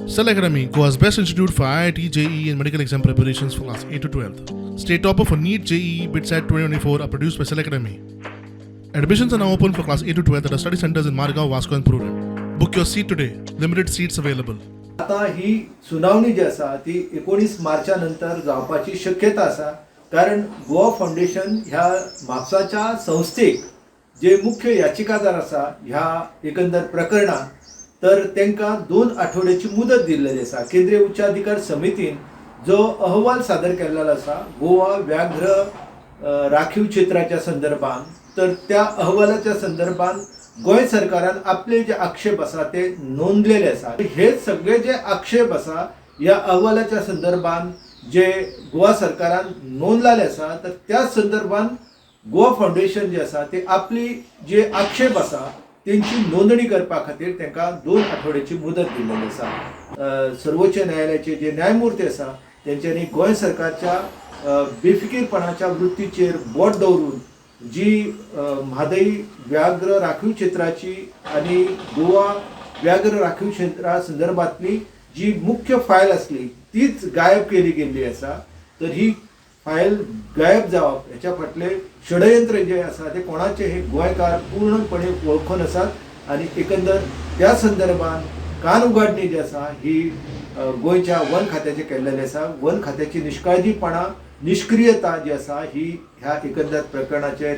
Cell Academy, Goa's best institute for IIT, JEE, and medical exam preparations for class 8 to 12. State topper for NEET, JEE, BITSAT 2024 are produced by Cell Academy. Admissions are now open for class 8 to 12 at our study centers in Margao, Vasco, and Prudent. Book your seat today. Limited seats available. आता ही सुनावणी जी आसा ती 19 मार्चा नंतर जावपाची शक्यता आसा, कारण गोवा फावंडेशन ह्या म्हापसाच्या संस्थेक जे मुख्य याचिकादार आसा ह्या एकंदर प्रकरणात, तर तांकां 2 आठवड्याची मुदत दिल्लेली आसा. केंद्रीय उच्चाधिकार समितीन जो अहवाल सादर केल्लो आसा गोवा व्याघ्र राखीव क्षेत्राच्या संदर्भात, तर त्या अहवालाच्या संदर्भात गोंय सरकारान आपले जे आक्षेप आसा ते नोंदलेले आसा. हे सगळे जे आक्षेप आसा ह्या अहवालाच्या संदर्भात जे गोवा सरकारान नोंदलेले आसा, तर त्या संदर्भात गोवा फावंडेशन जे आसा ते आपली जे आक्षेप आसा तेंची नोंदणी करपा खातीर तांकां 2 आठवड्याची मुदत दिल्लेली आसा. सर्वोच्च न्यायालयाचे जे न्यायमूर्ती आसा तेंच्यांनी गोंय सरकारच्या बेफिकीरपणाच्या वृत्तीचेर बोट दवरून जी म्हादई व्याघ्र राखीव क्षेत्राची आनी गोवा व्याघ्र राखीव क्षेत्रा संदर्भातली जी मुख्य फायल आसली तीच गायब केली गेल्ली आसा. तर ही फायल गायब जावप हेच्या फाटले षडयंत्र जे आसा ते कोणाचे हे गोंयकार पूर्णपणे वळखून आसात आनी एकंदर त्या संदर्भात कान उगाडणी जी आसा ही गोंयच्या वन खात्याचे केल्लेले आसा. वन खात्याची निष्काळजीपणा, निष्क्रियता जी आसा ही ह्या एकंदर प्रकरणाचेर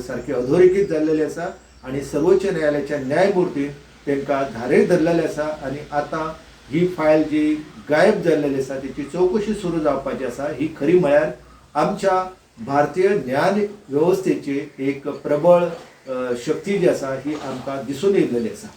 सारकी अधोरेखीत जाल्लेली आसा आनी सर्वोच्च न्यायालयाच्या न्यायमूर्तीन तांकां धारेर धरलेले आसा आनी आतां ही फायल जी गायब जाल्लेली आसा तेची चवकशी सुरू जावपाची आसा. ही खरी म्हळ्यार आमच्या भारतीय न्याय वेवस्थेची एक प्रबळ शक्ती जी आसा ही आमकां दिसून येयलेली आसा.